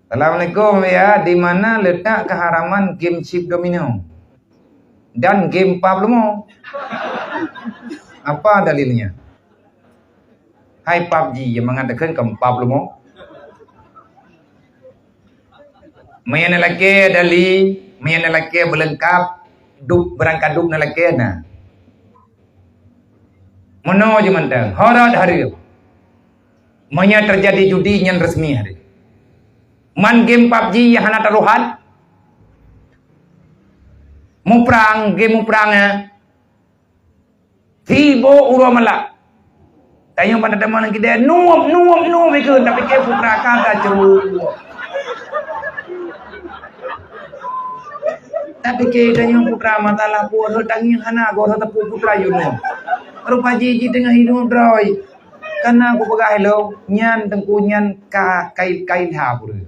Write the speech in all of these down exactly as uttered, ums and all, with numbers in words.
Assalamualaikum, ya. Di mana letak keharaman game chip domino dan game pap leumo? Apa dalilnya? Hai pap ji yang mengatakan ke pap leumo. Meunyoe na lakée dali, meunyoe na lakée beulengkap, dub beurangkadub na lakée na. Meunoe jih mantong, horot hareuem. Meunyoe teujadi judi nyan resmi hareuem. Man game pap ji nyang hana tarohan. Muprang, game muprang, eh. Tibo uroe malam. Tanyoe pada teuma nang kidée nuep, nuep, nuep ikeu, tapi ke putra kata ceru. Tapi ke tanyoe putra masalah pun tangieng hana go teupeu putra yue nuep. Rupa jih jih teungoh hidup droe. Karena aku peugah lom, nyan teungku nyan ka kai-kai ha pura.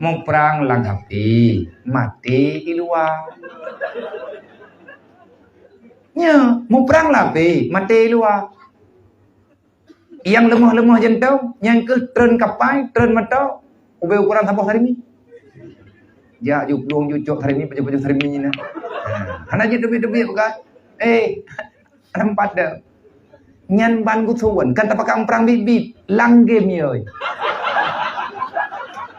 Muprang lam api, maté i luwa. Nya, muprang lam api, maté i luwa. Nyang leumoh-leumoh jantung, nyang keuh treun kapai, treun moto, ubé ukuran saboh sarimi. Jak ju plueng ju cok sarimi, pajoh-pajoh sarimi nyan. Ha, hana jiteubiet-teubiet bukan? Eh, Teumpat dah. Nyan ban geusuon, kan tapakat muprang bit-bit. Langgem yoi.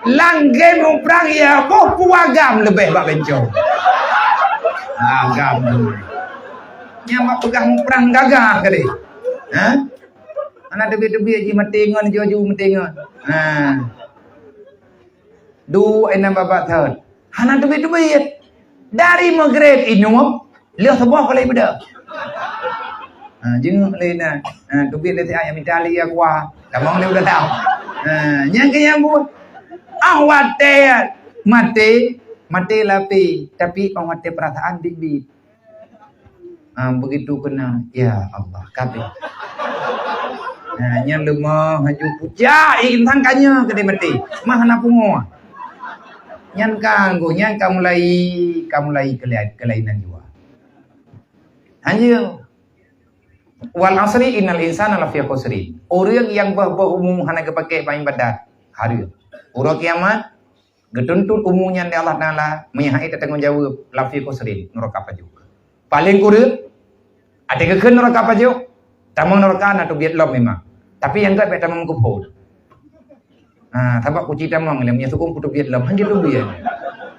Langgem muprang ya, boh puagam leubeh bak bencong. Agam. Nyan bak peugah muprang gagah tadi. Ha? Hana teubiet-teubiet ji maté ngon, ju-ju maté ngon. Ha. Duek inong babah thon. Hana teubiet-teubiet. Dari Maghrib inuem, lheueh suboh ka lheueh beudôh. Ha, jeuet lé na. Ha, teubiet lé siat nyang mita lé ya kuah. Tamong lé udah tahu. Ha, nyang keu nyang buet. Ah, watée maté, maté lapé, tapi oh watée perasaan bit-bit. Ah, begitu kena, ya Allah, kabeh. Nah, nyan leumah haju pucak, eh, insan kanya keudeh mati. Mah hana pungo. Nyan ka anggo, nyan ka mulai, ka mulai kelai-, kelainan jua. Hanya, "Wal asri innal insana lafi khusri." Ureueng nyang boh-boh umu hana geupakai bak ibadat, hareuem. Uroe kiamat, geutuntut umu nyan lé Allah Taala, meunyo hana tatanggong jaweueb, lafi khusrin, nuraka pajoh. Paleng kureueng, até geukheun nuraka pajoh, tamong nuraka na teubiet lom memang. Tapi nyang gét bèk tamong keuphon. Ha, sabab kuci tamong lé, meunyo seuuem kuteubiet lom, hana teubiet.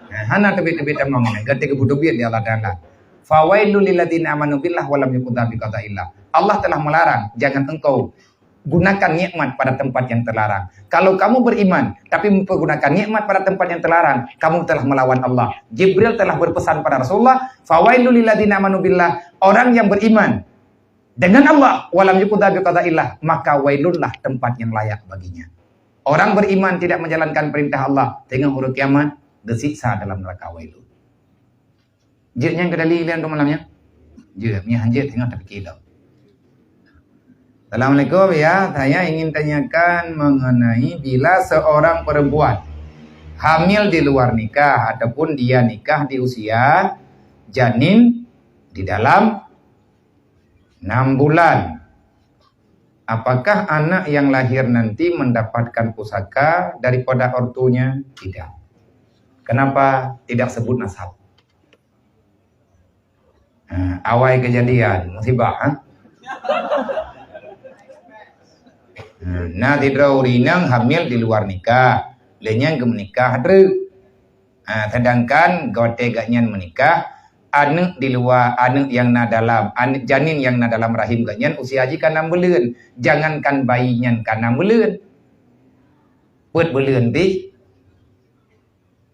Ha, hana teubiet-teubiet tamong lé, gata geupeutubiet lé Allah Taala. "Fawailul lilladzina amanu billah wa lam yuqda biqadaillah." Allah telah melarang, jangan engkau gunakan nikmat pada tempat yang terlarang. Kalau kamu beriman, tapi mempergunakan nikmat pada tempat yang terlarang, kamu telah melawan Allah. Jibril telah berpesan pada Rasulullah, "Fawailul lilladzina amanu billah." Orang yang beriman dengan Allah, "Wa lam yuqda biqadaillah," maka wailunlah tempat yang layak baginya. Orang beriman tidak menjalankan perintah Allah, tengah uroe kiamat, geusiksa dalam neraka wailun. Jeuet nyan keu dalil lé antum malam nyan? Jeuet, meunyo han jeuet, singoh tapike lom. Assalamualaikum, ya. Saya ingin tanyakan mengenai bila seorang perempuan hamil di luar nikah ataupun dia nikah di usia janin di dalam enam bulan. Apakah anak yang lahir nanti mendapatkan pusaka daripada ortunya? Tidak. Kenapa? Tidak sebut nasab. Ha, awai kejadian musibah, ha? Ha, na sidroe ureueng inong hamil di luar nikah, lé nyan geumeunikah treuk. Ha, sedangkan watée gobnyan meunikah, aneuk di luwa, aneuk nyang na dalam, aneuk janin nyang na dalam rahim gobnyan usia jih ka nam buleuen. Jangankan bayi nyan ka nam buleuen, peuet buleuen pih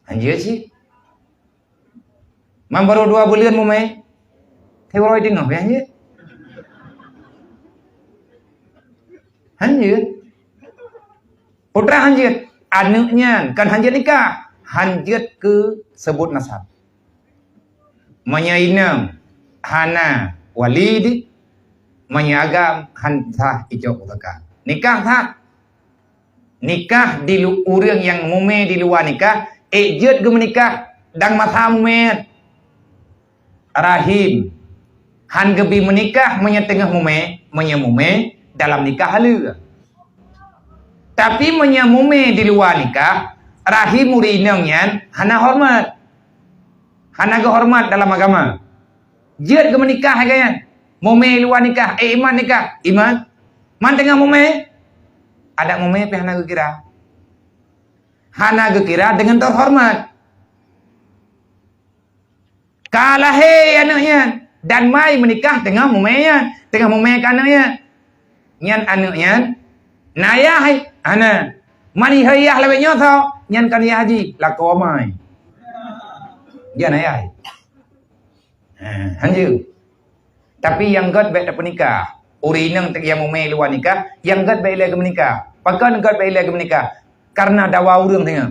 hanjeuet cit. Man barô dua buleuen mumè, teuroe teungoh pih hanjeuet. Hanjeuet. Putra hanjeuet, aneuk nyan kan hanjeuet nikah, hanjeuet keu seubut nasab. Meunyoe inong hana walid, meunyoe agam han sah icok pusaka. Nikah sah. Nikah di lu-, ureueng nyang mumè di luwa nikah, ék jeuet geumeunikah dang masa mumè. Rahim. Han geubi meunikah meunyoe teungoh mumè, meunyoe mumè dalam nikah haleue. Tapi meunyoe mumé di luwa nikah, rahim ureueng inong nyan hana horeumat. Hana geuhoreumat dalam agama. Jeuet geumeunikah lagèe nyan. Mumé luwa nikah, eh, iman nikah, iman. Man teungoh mumé, adat mumé pih hana geukira. Hana geukira deungon teuhoreumat. Ka lahé aneuk nyan dan mai meunikah teungoh mumé nyan, teungoh mumé keu aneuk nyan. Nyan aneuk nyan na yah, hana. Man ihôi yah lawét nyoe tho, nyan kon yah jih, lakoe amai. Nyan na yah. Ha, hanjeuet. Tapi nyang gèt bèk tapeunikah. Ureueng inong nyang mumé luwa nikah, nyang gèt bèk ilèe geumeunikah. Pakon gèt bèk ilèe geumeunikah? Karena dawa ureueng teungoh.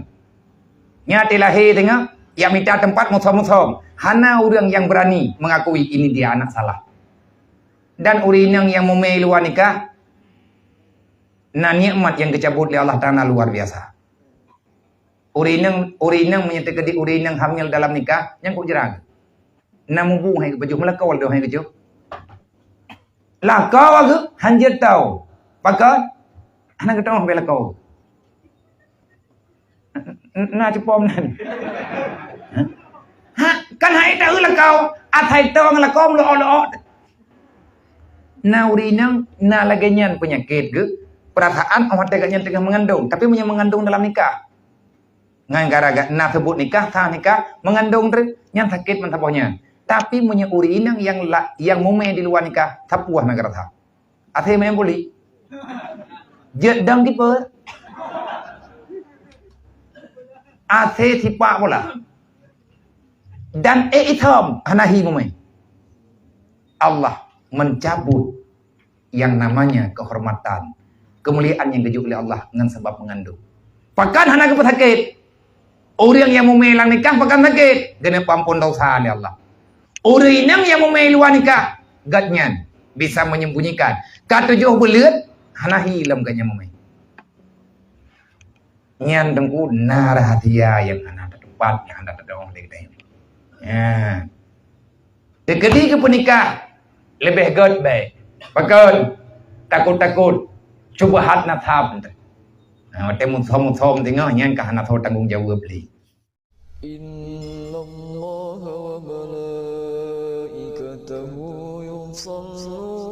Nyan teulahé teungoh, jak mita teumpat musom-musom. Hana ureueng nyang beurani mengakui ini dia anak salah. Dan ureueng inong nyang mumé luwa nikah, na nikmat nyang geucabut lé Allah Taala luar biasa. Ureueng inong, ureueng inong meunyoe teukeudi ureueng inong hamil dalam nikah, nyan kok jeuet. Na mubu hai geupajoh, meulakoe lé hai geupajoh. Lakoe geuh hanjeuet tau. Pakon? Hana geutanyoe bèk lakoe. N-, na cupom nan. Ha? Ha, kan hai tahu lakoe, asai tong lakoe meuleuok-leuok. Na ureueng inong na lagèe nyan peunyakét geuh, peurasaan óh watèe gobnyan teungoh meungandong, tapi meunyoe meungandong dalam nikah. Ngon gara-gara na seubut nikah, sah nikah, meungandong treuk, nyan sakét meusaboh nyan. Tapi meunyoe ureueng inong nyang la-, nyang mumé di luwa nikah, sapeue na geurasa. Asai main buli. Jeuet dong kiper. Asai sipak bola. Dan ék itom hana hi mumé. Allah mencabut yang namanya kehormatan, kemuliaan nyang geujok lé Allah ngon sabab meungandong. Pakon hana geupeusakét? Ureueng nyang mumé lam nikah pakon sakét? Geuneupeue amphon dosa lé Allah. Ureueng inong nyang mumé luwa nikah, gobnyan bisa menyembunyikan. Ka tujoh buleuen hana hi lom gobnyan mumé. Nyan teungku na rahasia nyang hana teutupat, nyang hana teudeungoe lé geutanyoe. Nyan. Teukeudi geupeunikah, leubeh gèt bèk. Pakon? Takot-takot syubhat na tham. Nah, watèe musom-musom teungoh nyan ka hana soe tanggong jaweueb lé. Innallaha wa malaikatahu yusalluna